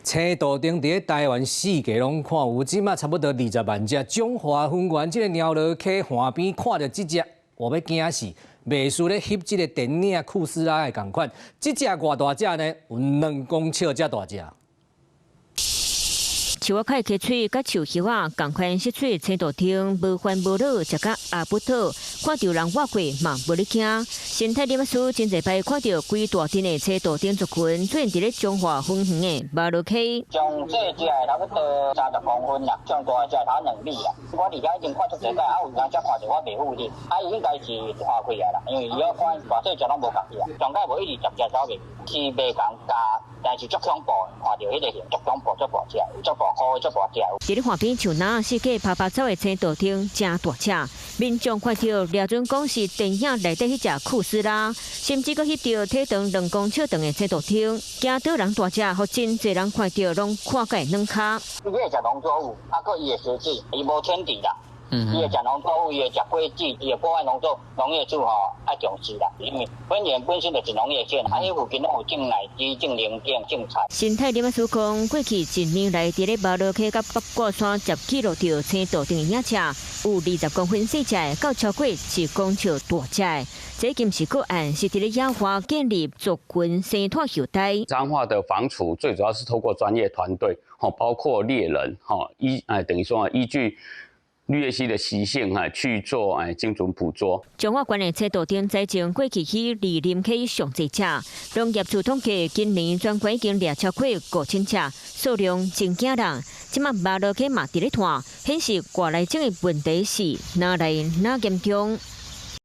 青杜鵑佇咧台灣四界攏看有，這馬差不多20萬隻。彰化芬園這个貓螺溪岸邊看著這隻，我欲驚死，袂輸咧翕這个電影酷斯拉的仝款。這隻偌大隻呢？有2公尺遮大隻。樹仔塊溪水佮樹葉仔仝款色水，青杜鵑無煩無惱，食甲阿不妥，看著人倚過嘛無咧驚。生態獵師真濟擺看著規大陣的青杜鵑族群出現佇咧彰化芬園的麻螺溪。上細隻的差不多30公分啦，上大隻差2米啦。我佇遐已經看足濟擺，啊有人才看著我袂赴哩，啊伊應該是看開啊啦，因為伊看大細隻攏無仝去啊，上蓋無一二十隻走袂，是袂仝咬，但是足恐怖，看著彼个形足恐怖，足大隻，足大箍，足大隻。佇咧岸邊樹林四界趴趴走的青杜鵑誠大隻，民眾看著掠準講是電影內底彼隻酷斯拉，甚至閣翕著體長2公尺長的青杜鵑，驚倒人大隻，予真濟人看著攏看甲會軟跤。伊會食農作物，啊，閣伊會食子，伊無天敵啦。伊會食農作物，伊會食果子，伊會破壞農作農業處吼愛重視啦，因為芬園本身就是農業縣，啊，彼附近攏有種奶雞、種龍井、種菜。生態獵師講，過去一年來，佇咧麻螺溪佮八卦山接記錄著青杜鵑的影像，有20公分細隻，到超過1公尺大隻。這今是個案，是佇咧野外建立族群生態後代。彰化的防除最主要是透過專業團隊，吼，包括獵人，吼，依哎等於說依據綠鬣蜥的習性哈去做哎精準捕捉。彰化縣的青杜鵑災情過去以二林溪上濟隻，農業處統計今年全縣已經獵超過5000隻，數量真驚人。這馬麻螺溪嘛佇咧湠，顯示外來種的問題是哪來哪嚴重。